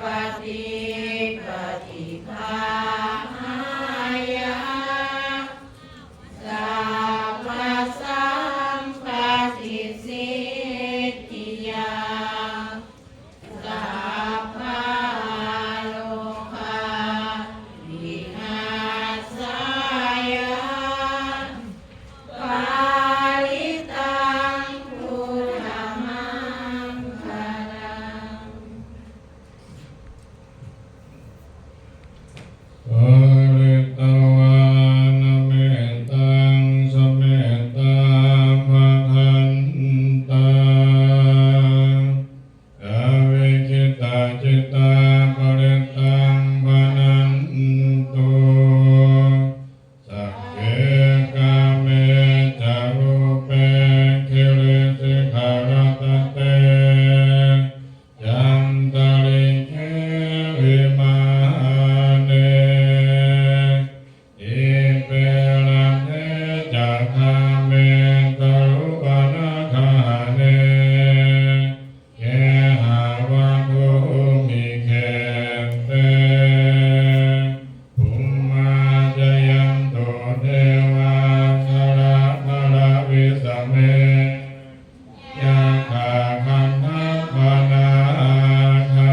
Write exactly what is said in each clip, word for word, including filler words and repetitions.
paṭipaṭidāhāya sabbasampattisiddhiyā sabbarogavināsāya parittaṃ brūtha maṅgalaṃ. Pharitvāna mettaṃ samettā bhadantā avikkhittacittā parittaṃ bhaṇantu. Sagge kāme ca rūpe girisikharataṭe cantalikkhe vimāne dīpe raṭṭhe ca gāme taruvanagahane gehavatthumhi khette bhummā cāyantu devā jalathalavisame yakkhagandhabbanāgā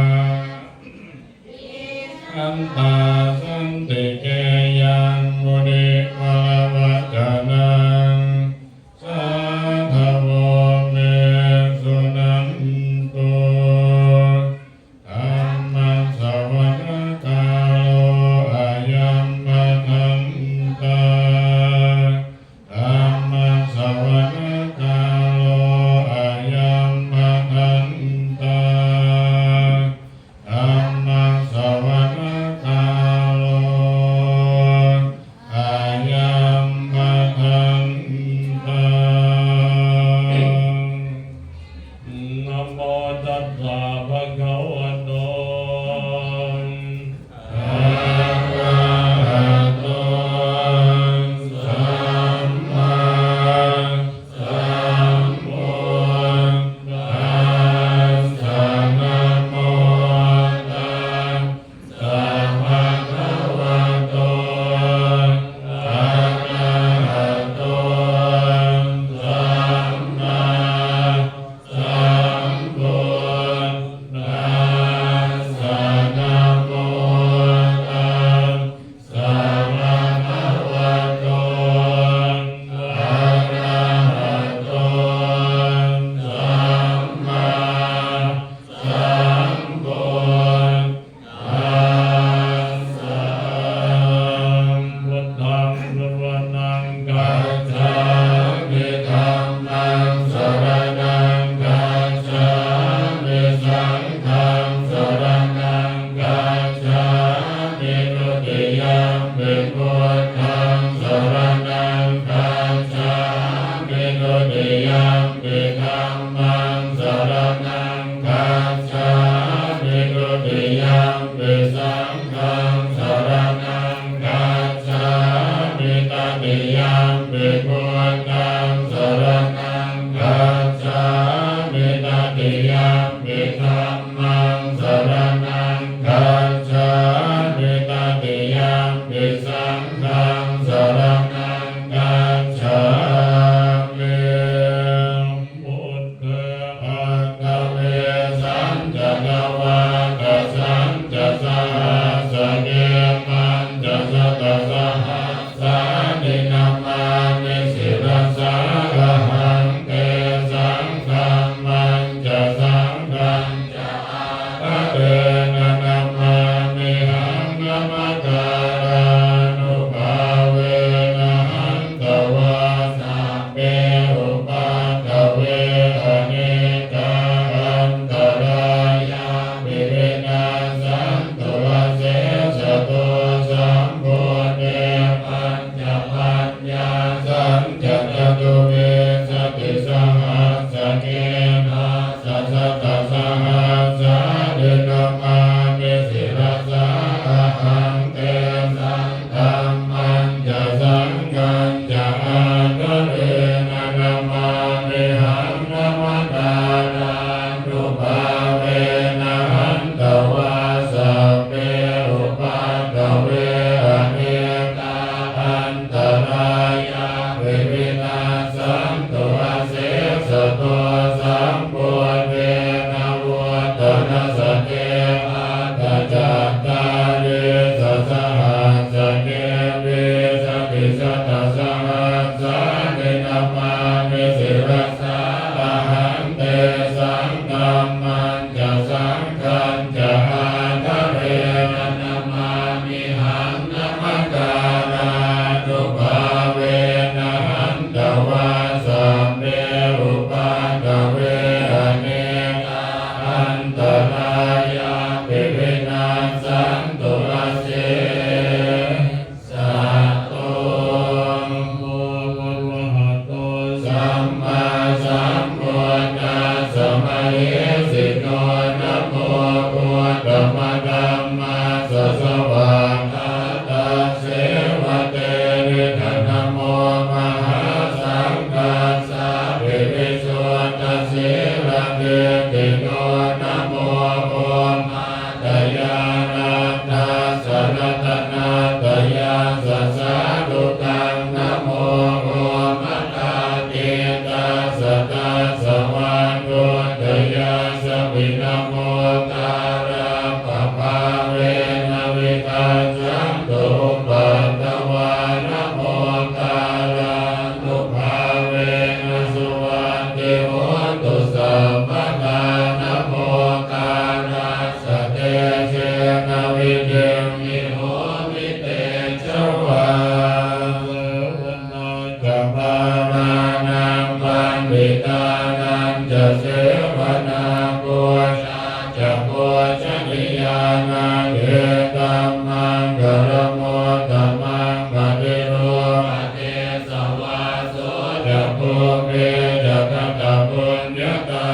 Pūjanīyānaṃ etammaṅgalamuttamaṃ. Paṭirūpadesavāso ca bhūmē ca katapuññatā,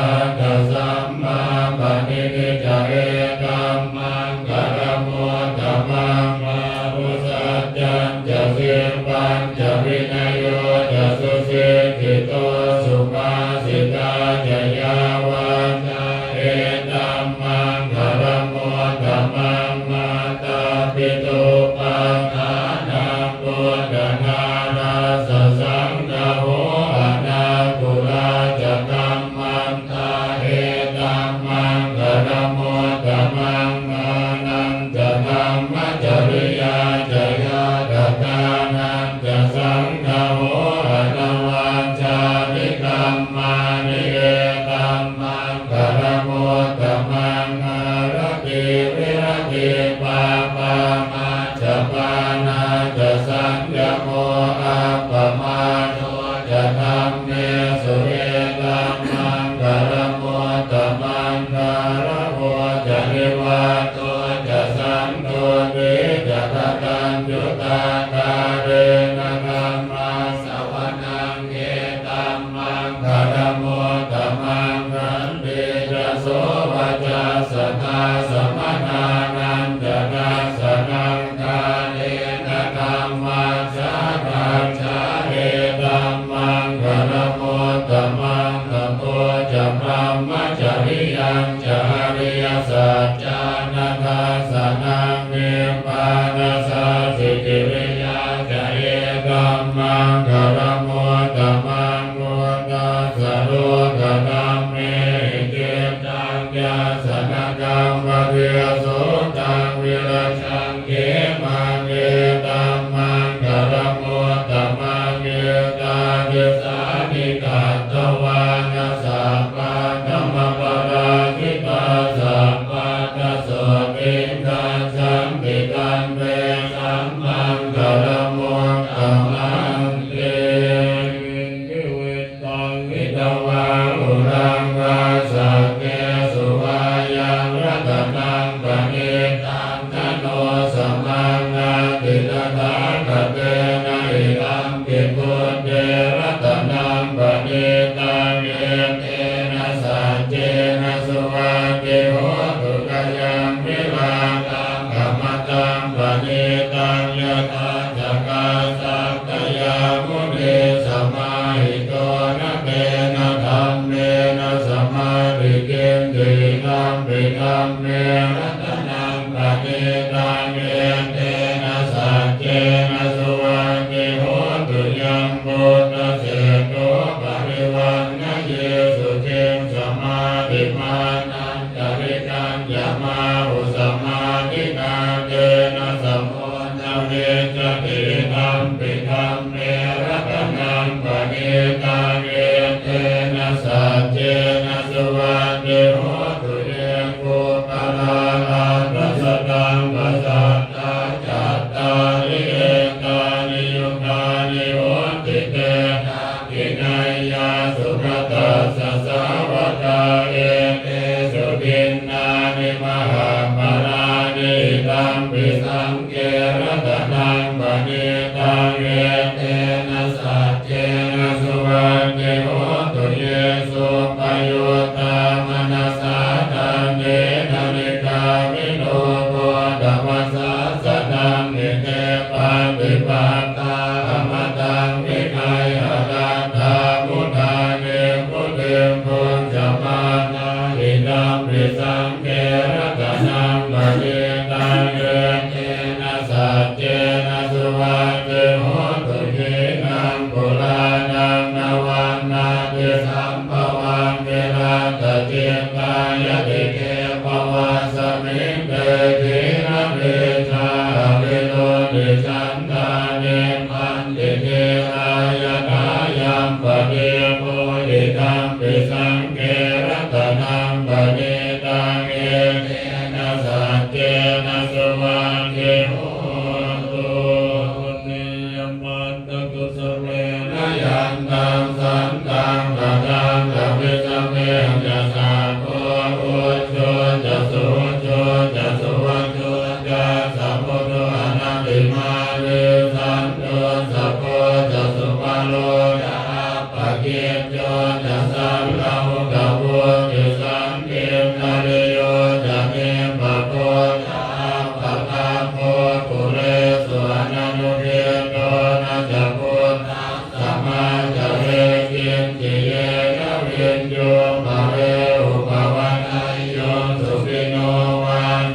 attasammāpaṇidhi ca etammaṅgalamuttamaṃ. Bāhusaccañca sippañca vinayo ca susikkhito, subhāsitā ca yā vācā etammaṅgalamuttamaṃ. Mātāpituupaṭṭhānaṃ puttadārassa saṅgaho, anākulā ca kammantā etammaṅgalamuttamaṃ. Dānañca dhammacariyā ca ñātakānañca saṅgaho, anavajjāni kammāni etammaṅgalamuttamaṃ. Āratī viratī pāpā majjapānā ca saññamo, appamādo ca dhammesu etammaṅgalamuttamaṃ. Gāravo ca nivāto ca santuṭṭhī ca kataññutā, kālena dhammassavanaṃ etammaṅgalamuttamaṃ. Khantī ca sovacassatā samaṇānañca dassanaṃ, kālena dhammasākacchā etammaṅgalamuttamaṃ. Tapo ca brahmacariyañca ariyasaccāna dassanaṃ, nibbānasacchikiriyā ca etammaṅgalamuttamaṃ. Phuṭṭhassa lokadhammehi cittaṃ yassa na kampati, asokaṃ virajaṃ khemaṃ etammaṅgalamuttamaṃ. Etādisāni katvāna sabbatthamaparājitā, sabbattha sotthiṃ gacchanti, taṃ tesaṃ maṅgalamuttamanti. Taṃ hitvā huraṃ vā saggesu vā yaṃ ratanaṃ paṇītaṃ, na no samaṃ natthi tathāgatena, idampi buddhe ratanaṃ paṇītaṃ, etena saccena suvatthi hotu. Khayaṃ virāgaṃ amataṃ paṇītaṃ, yadajjhagā sakyamunī samāhito, na tena dhammena samatthi kiñci, idampi dhamme ratanaṃ paṇītaṃ, etena saccena suvatthi hotu. Yambuddhaseṭṭho parivaṇṇayī suciṃ, samādhimānantarikaññamāhu, samādhinā tena samo na vijjati, idampi dhamme ratanaṃ paṇītaṃ, etena saccena suvatthi hotu. Ye puggalā aṭṭha sataṃ pasaṭṭhā, cattāri etāni yugāni honti, te dakkhiṇeyyā sugatassa sāvakā, etesu dinnāni mahapphalāni, idampi saṅ ghe ratanaṃ paṇītaṃ, etena saccena suvatthi hotu. Ye suppayuttā manasā daḷhena, nikkāmino gotamasāsanamhi, te pattipattā amataṃ vigayha, laddhā mudhā nibbutiṃ bhuñjamānā, idampi saṅ ghe ratanaṃ paṇītaṃ, etena saccena suvatthi hotu.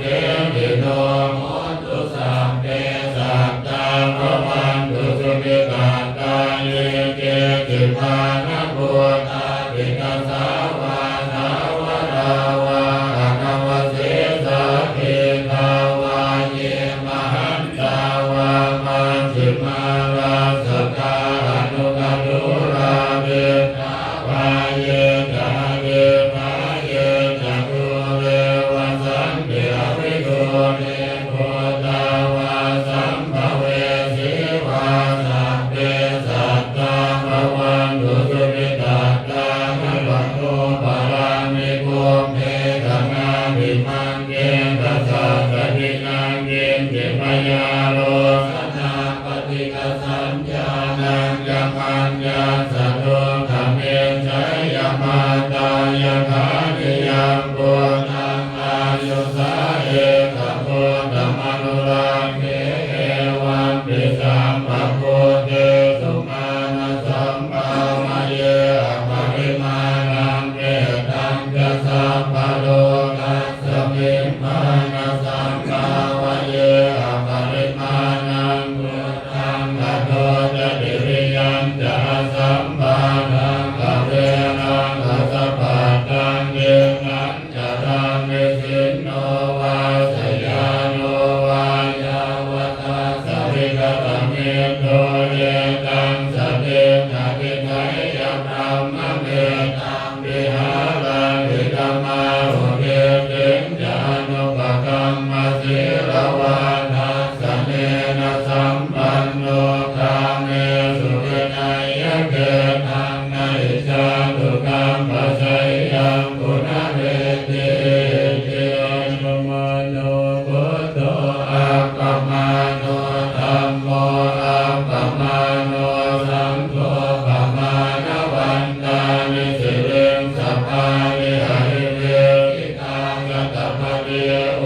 khemino hontu, sabbe sattā bhavantu sukhitattā. Ye keci pāṇabhūtatthi, tasā vā thāvarā vā anavasesā, dīghā vā ye mahantā vā, majjhimā rassakā aṇukathūlā, diṭṭhā vā ye ca adiṭṭhā, ye ca dūre vasanti avidūre, bhūtā vā sambhavesī vā, sabbe sattā bhavantu sukhitattā. Na paro paraṃ nikubbetha, nātimaññetha sattadhinaṃ kiñci, byārosanā paṭighasaññā, nāññamaññassa dukkhamiccheyya. Mātā yathā niyaṃ puttaṃ, āyusā ekaputtamanurakkhe, evampi sabbabhūtesu, mānasambhāvaye aparimāṇaṃ. Mettañca sabbalokasmiṃ, mānasambhāvaye aparimāṇaṃ, uddhaṃ adho ca tiriyañca, asambādhaṃ averaṃ asapattaṃ. Tiṭṭhañcaraṃ nisinno vā, sayāno vā yāvatassa vigatamiddho, etaṃ satiṃ adhiṭṭheyya, brahmametaṃ vihāraṃ idhamāhu. Diṭṭhiñca anupagamma, sīlavā dassanena sampanno, kāmesu vineyya gedhaṃ, na hi jātu gabbhaseyyaṃ punaretīti. Appamāṇo buddho, appamāṇo dhammo, appamāṇo saṅgho, pamāṇavantāni siriṃsapāni, ahi vicchikā satapadī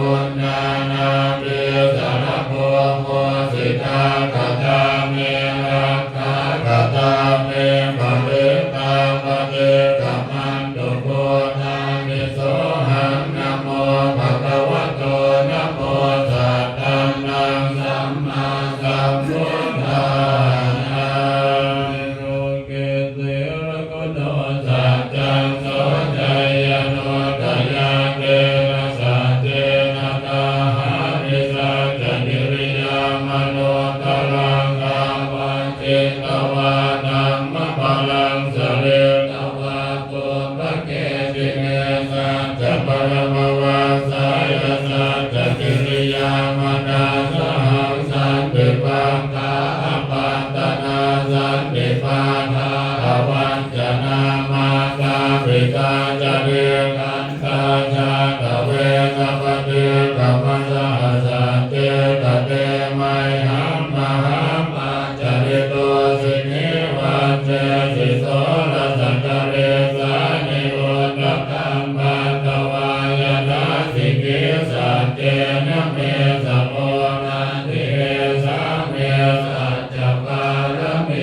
uṇṇānābhī sarabū mūsikā, katā me rakkhā, katā me parittā, paṭikkamantu bhūtāni, sohaṃ namo bhagavato, namo sattannaṃ sammāsambuddhānaṃ. Loke sīlaguṇo saccaṃ, soceyyanuddayā, tena saccena kāhāmi, saccakiriyamanuttaraṃ, āvajjitvā dhammabalaṃ, saritvā pubbake jine, saccabalavavasāya, saccakiriyamanāsahaṃ, santi pakkhā apattanā, santi pādā avañcanā, mātā pitā ca nikkhantā, jātaveda paṭikkama. Saha sacce kate mayhaṃ, mahāpajjalito jine, vajjesi soḷasa karīsāni, udakaṃ patvā yathā sikhī, saccena me samo natthi, esā me saccapāramīti.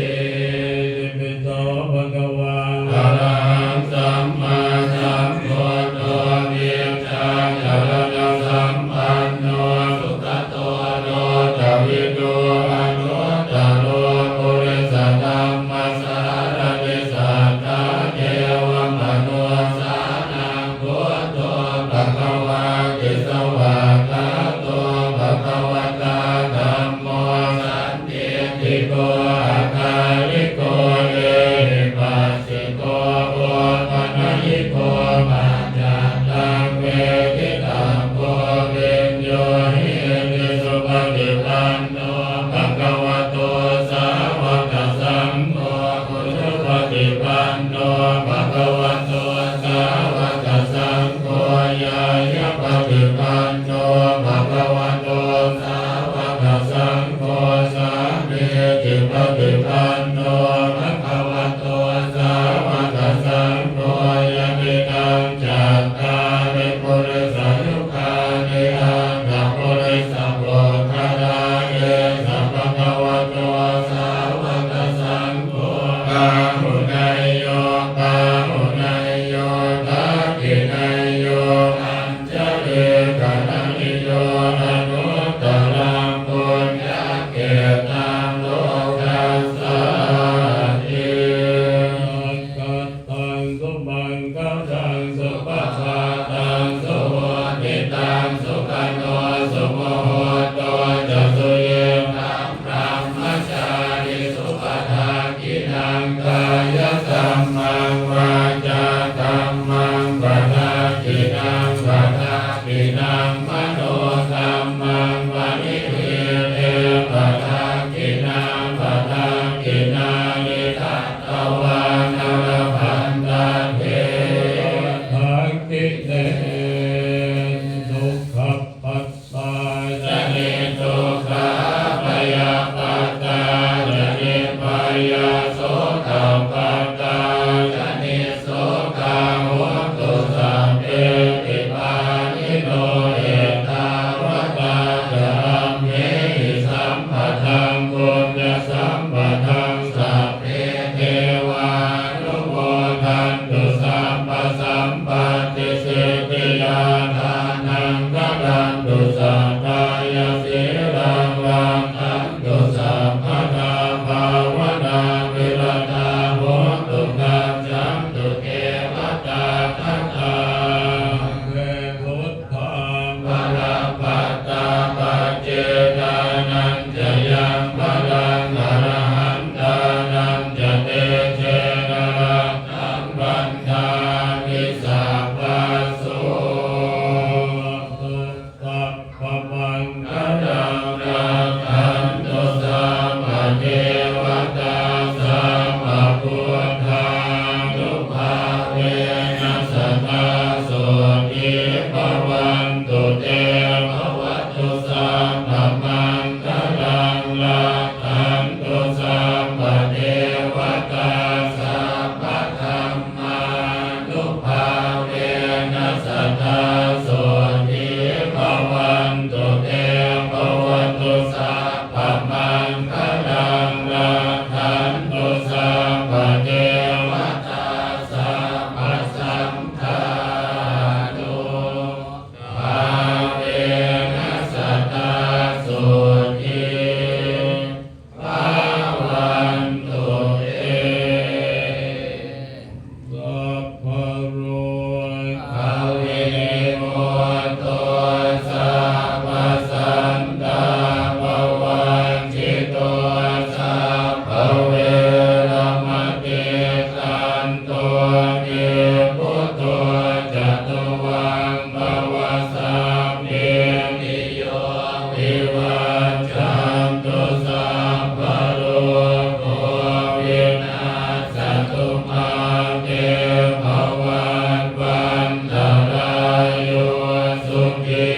Itipi so bhagavā arahaṃ sammāsambuddho, vijjācaraṇasampanno sugato lokavidū, anuttaro purisadammasārathi, satthā devamanussānaṃ buddho bhagavāti. Svākkhāto bhagavatā dhammo, sandiṭṭhiko akāliko ehipassiko, opanayiko paccattaṃ veditabbo viññūhīti. Supaṭipanno bhagavato sāvakasaṅgho, ujupaṭipanno bhagavato sāvakasaṅgho, ñāyapaṭipanno bhagavato sāvakasaṅgho, sāmīcipaṭipanno bhagavato sāvakasaṅgho, yadidaṃ cattāri purisayugāni aṭṭha purisapuggalā, esa bhagavato sāvakasaṅgho, āhuneyyo pāhuneyyo dakkhiṇeyyo añjalikaraṇīyo, Sukhaṇo sumuhutto ca suyiṭṭhaṃ brahmacārisu. Padakkhiṇaṃ kāyakammaṃ vācākammaṃ padakkhiṇaṃ padakkhiṇaṃ manokammaṃ paṇidhī te padakkhiṇā padakkhiṇāni katvāna labhantatthe padakkhiṇe. Dukkhappattā ca niddukkhā bhayappattā ca nibbhayā sokappattā ca nissokā hontu sabbepi pāṇino. Ettāvatā ca amhehi sambhataṃ puññasampadaṃ sabbe devānumodantu sabbasampattisiddhiyā. Dānaṃ dadantu saddhāya sīlaṃ rakkhantu sabbadā bhāvanābhiratā hontu gacchantu devatāgatā. Sabbe buddhā balappattā paccekānañca yaṃ balaṃ arahantānañca tejena rakkhaṃ bandhāmi sabbaso. Sabbamaṅgalaṃ rakkhantu sabbadevatā sabbabuddhānubhāvena sadā sotthī bhavantu te. Bhavatu sabbamaṅgalaṃ rakkhantu sabbadevatā sabbadhammā nubhāvena sadā sotthī bhavantu te. Bhavatu sabbamaṅgalaṃ rakkhantu sabbadevatā sabbasaṅghānubhāvena sadā sotthī bhavantu te. Sabbarogavinimutto sabbasantāpavajjito sabbaveramatikkanto nibbuto ca tuvaṃ bhava. Sabbītiyo vivajjantu sabbarogo vinassatu mā te bhavatvantarāyo sukhī